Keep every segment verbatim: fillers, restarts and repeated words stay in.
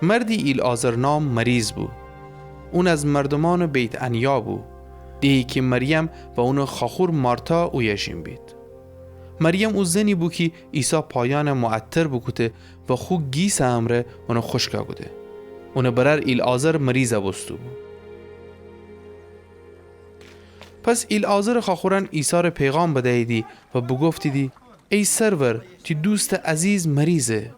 مردی ایلعازر نام مریض بو. اون از مردومأنٚ بیت‌عنیا بو، دهی کی مریم و اونٚ خواخور مارتا اویه ژین بید. مریم او زنی بو کی عیسی پایأنَ معطر بوکوده و خو گیسٚ امرأ اونَ خوشکَ کوده. اونٚ برأر ایلعازر مریضَ بوسته‌بو. پس ایلعازرٚ خواخورأن عیسی‌ره پیغام بدییدی و بوگفتیدی: ای سرور، تی دوستٚ عزیز مریضه.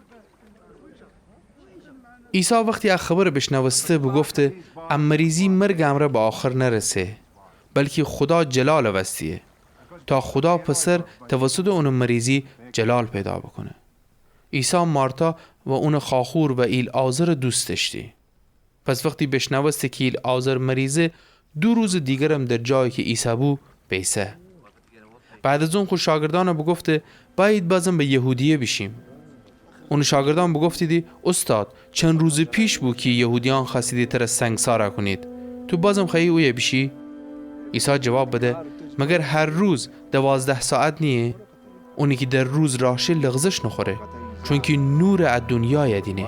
عیسی وختی ا خبرَ بیشنوسته، بوگفته: ا مریضی مرگٚ امرأ به آخر نرسه، بلکی خودا جلالٚ وستیه، تا خودا پسر توسطٚ اونٚ مریضی جلال پیدا بوکونه. عیسی مارتا و اونٚ خواخور و ایلعازرَ دوست دأشتی. پس وختی بیشنوسته کی ایلعازر مریضه، دو روزٚ دیگرم در جایی کی ایسه‌بو، بیسه. بعد از اون خو شاگردأنَ بوگفته: بأیید بازم به یهودیه بیشیم. اونٚ شاگردأن بوگفتیدی: اوستاد، چند روزٚ پیش بو کی یهودیأن خوأستیدی تره سنگسارَ کونید. تو بازم خوأیی اویه بیشی؟ عیسی جواب بده: مگر هر روز دوازده ساعت نییه؟ اونی کی در روز راه شه لغزش نوخوره، چونکی نورٚ ا دونیایَ دینه.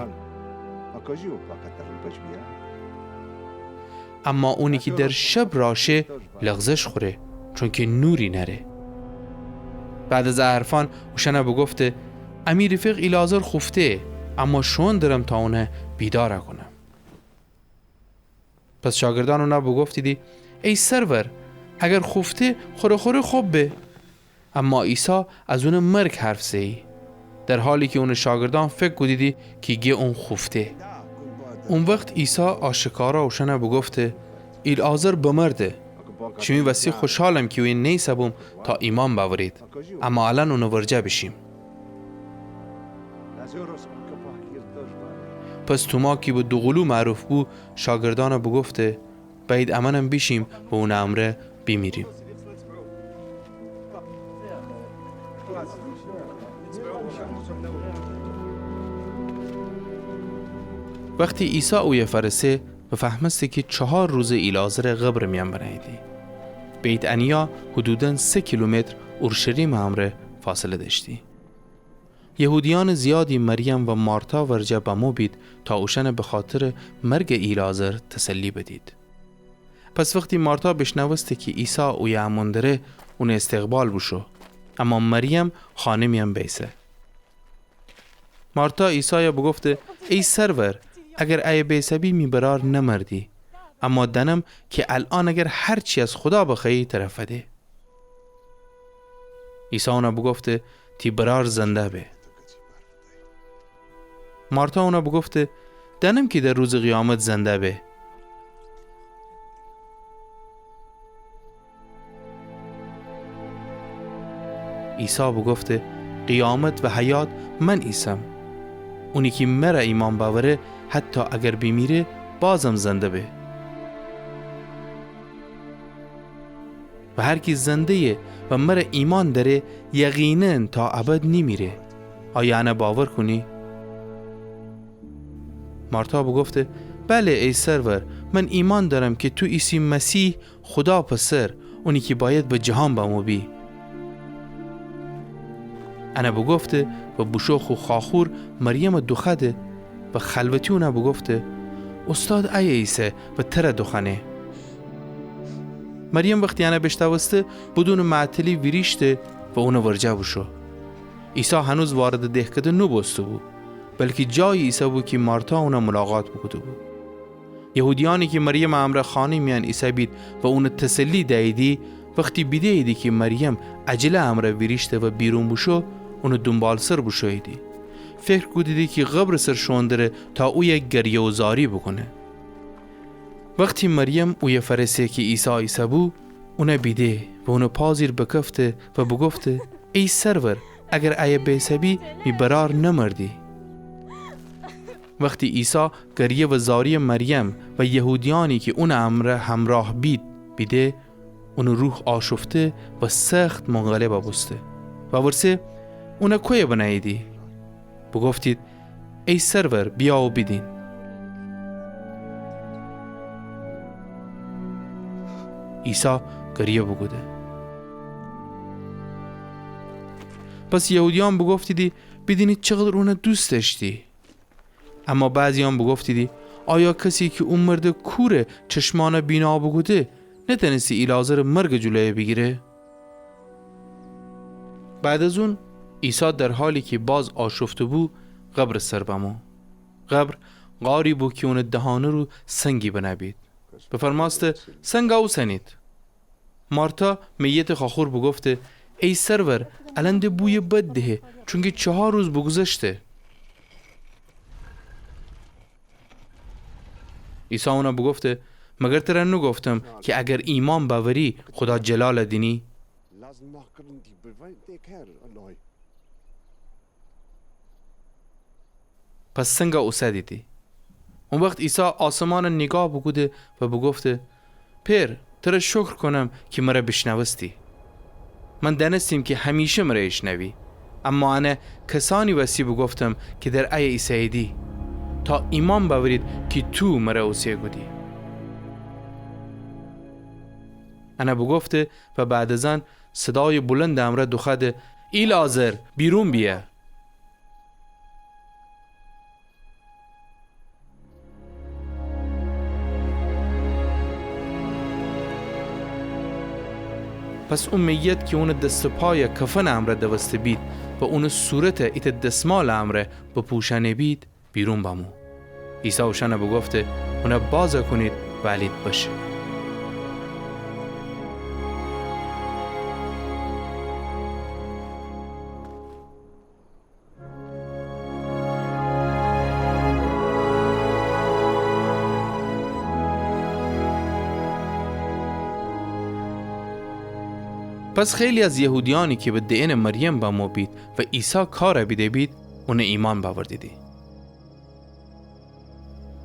اما اونی کی در شب راه شه لغزش خوره، چونکی نوری نأره. بعد از ا حرفأن اوشأنَ بوگفته: امی رفیق ایلعازر خوفته، اما شوئون درم تا اونَ بیدارَ کونم. پس شاگردأن اونَ بوگفتیدی: ای سرور، اگر خوفته، خوره خوره خب به. اما عیسی از اونٚ مرگ حرف زه‌یی، در حالی کی اونٚ شاگردأن فکر کودیدی کی گه اون خوفته. او وخت عیسی آشکارا اوشأنَ بوگفته: ایلعازر بمرده. شیمی وستی خوشحالم کی اویه نیسه‌بوم تا ایمأن بأورید، اما الأن اونٚ ورجه بیشیم. پس توما کی به دوقولو معروف بو، شاگردأنَ بوگفته: بأیید امأنم بیشیم و اونٚ امرأ بیمیریم. وختی عیسی اویه فأرسه، بفهمسته کی چهار روزه ایلعازرَ قبرٚ میأن بنهییدی. بیت‌عنیا حدوداً سه کیلومتر اورشلیمٚ امرأ فاصله دأشتی. یهودیأنٚ زیادی مریم و مارتا ورجه بمو بید تا اوشأنَ بخاطرٚ مرگٚ ایلعازر تسلی بدید. پس وختی مارتا بیشنوسته کی عیسی اویه امون دره، اونٚ استقبال بوشو، اما مریم خانه میأن بیسه. مارتا عیسایَ بوگفته: ای سرور، اگر ایه بیسه‌بی می برأر نمردی، اما دأنم کی الأن اگر هر چی از خودا بخوأیی تره فده. عیسی اونَ بوگفته: تی برأر زنده به. مارتا اونَ بوگفته: دأنم کی در روزٚ قیامت زنده به. عیسی بوگفته: قیامت و حیات من ایسم. اونی کی مره ایمأن بأوره، حتی اگر بیمیره، بازم زنده به. و هر کی زنده‌یه و مره ایمأن دأره، یقیناً تا ابد نیمیره. آیا انَ باور کونی؟ مارتا بوگفته: بله، ای سرور، من ایمأن دأرم کی تو ایسی مسیح، خودا پسر، اونی کی بأید به جهان بمو بی. انَ بوگفته و بوشو خو خواخور مریمَ دوخوأده و خلوتی اونَ بوگفته: اوستاد ایه ایسه و تره دوخوأنه. مریم وختی انَ بیشنوسته، بدونٚ معطلی ویریشته و اونٚ ورجه بوشو. عیسی هنوز واردٚ دهکده نوبوسته‌بو، بلکی جایی ایسه‌بو کی مارتا اونَ ملاقات بوکوده‌بو. یهودیأنی کی مریمٚ امرأ خانه میأن ایسه‌بید و اونَ تسلی دییدی، وختی بیده‌ییدی کی مریم عجله امرأ ویریشته و بیرون بوشو، اونٚ دونبالسر بوشوییدی. فکر کودیدی کی قبرٚ سر شوئون دره تا اویه گریه و زاری بوکونه. وختی مریم اویه فأرسه کی عیسی ایسه‌بو، اونَ بیده و اونٚ پا زیر بکفته و بوگفته: ای سرور، اگر ایه بیسه‌بی، می برأر نمردی. وختی عیسی گریه و زاریٚ مریم و یهودیأنی کی اونٚ امرأ همرأه بید بیده، اونٚ روح آشفته و سخت منقلبَ بوسته. وورسه: اونَ کویه بنه‌ییدی؟ بوگفتید: ای سرور، بیا و بیدین. عیسی گریه بوکوده. پس یهودیأن بوگفتیدی: بیدینید چقدر اونَ دوست دأشتی. اما بعضیان بوگفتیدی: آیا کسی کی او مردٚ کورٚ چشمأن بینا بوکوده، نتأنستی ایلعازرٚ مرگٚ جلوی بیگیره؟ بعد از اون، عیسی در حالی کی باز آشفته بو، قبرٚ سر بمو. قبر غاری بو کی اونٚ دهانه رو سنگی بنه بید. بفرمأسته: سنگ اوسنید. مارتا، میتٚ خواخور، بوگفته: ای سرور، الأن د بویٚ بد دهه، چونکی چهار روز بوگوذشته. عیسی اون بوگفته: مگر تر نوگفتم کی اگر ایمأن بأوری، خودا جلال دینی؟ پس سنگ اوسدیدی. او وخت عیسی آسمأن نیگاه بوکوده و بوگفته: پئر، تر شکر کونم کی مر بیشنوستی. من دأنستیم کی همیشه مر ایشنوی، اما ان کسأنی وستی بوگفتم کی در ایه ایسهییدی، تا ایمأن بأورید کی تو مر اوسه کودی. ان بوگفته و بعد از ان صدایٚ بلندٚ امرأ دوخوأده: ایلعازر، بیرون بیأ! پس او میت کی اونٚ دس و پای کفنٚ امرأ دوسته بید و اونٚ صورت ایتأ دسمالٚ امرأ بپوشأنه بید، بیرون بمو. عیسی اوشأن بوگفته: اون باز کونید و الید بشه. پس خیلی از یهودیأنی کی به دئنٚ مریم بمو بید و عیسی کار بیده بید، اون ایمأن بأوردیدی.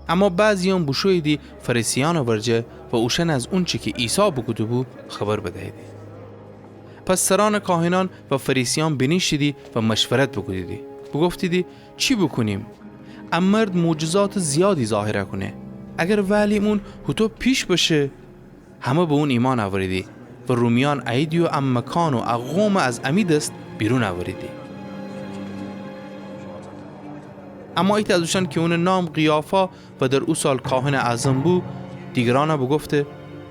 اما بعضیأن بوشوییدی فریسیأنٚ ورجه و اوشأن از اونچی کی عیسی بوکوده‌بو خبر بدییدی. پس سرأنٚ کاهنأن و فریسیأن بینیشتیدی و مشورت بوکودیدی، بوگفتیدی: چی بوکونیم؟ ا مرد معجزاتٚ زیادی ظاهر کونه. اگر وئلیم اون هوطو پیش بشه، همه به اون ایمأن اوریدی و رومیأن اییدی و ا مکان و ا قوم از امی دس بیرون اوریدی. اما ایتأ از اوشأن کی اونٚ نام قیافا و در او سال کاهنٚ اعظم بو، دیگرأن بوگفته: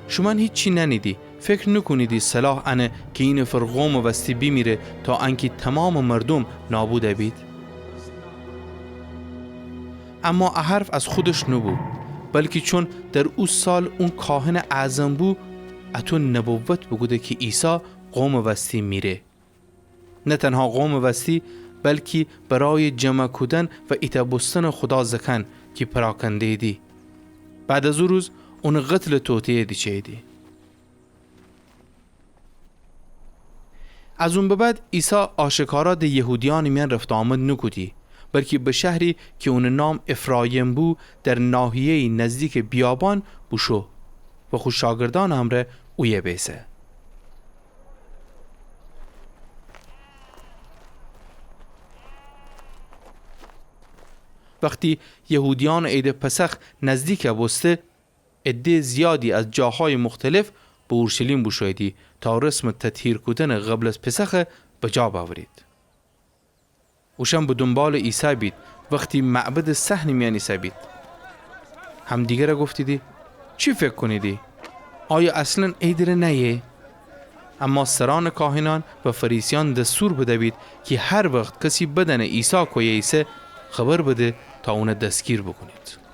شومأن هیچی نأنیدی. فکر نوکونیدی صلاح انه کی ای نفر قومٚ وستی بیمیره تا انکی تومامٚ مردوم نابود بید؟ اما ا حرف از خودش نوبو، بلکی چون در او سال اون کاهنٚ اعظم بو، اطو نبوت بوکوده کی عیسی قومٚ وستی میره. نه تنها قومٚ وستی، بلکی برای جمع کودن و ایتأ بوستنٚ خودا زکأن کی پراکنده‌ییدی. بعد از او روز اونٚ قتلٚ توطئه دیچه‌ییدی. از اون به بعد عیسی آشکارا د یهودیأنٚ میأن رفت و آمد نوکودی، بلکی به شهری کی اونٚ نام افرایم بو، در ناحیه‌یی نزدیکٚ بیابان بوشو و خو شاگردأنٚ امرأ اویه بیسه. وختی یهودیأنٚ عیدٚ پسخ نزدیک بوسته، عده‌یٚ زیادی از جاهایٚ مختلف به اورشلیم بوشوییدی تا رسمٚ تطهیر کودنٚ قبل از پسخ بجا بأورید. اوشأن به دونبالٚ عیسی بید، وختی معبدٚ صحنٚ میأن ایسه‌بید. همدیگر گفتیدی: چی فکر کونیدی؟ آیا اصلاً عیدٚره نأیه؟ اما سرأنٚ کاهنأن و فریسیأن دستور بده‌بید کی هر وخت کسی بدأنه عیسی کویه ایسه، خبر بده تا اون دستگیر بوکونید.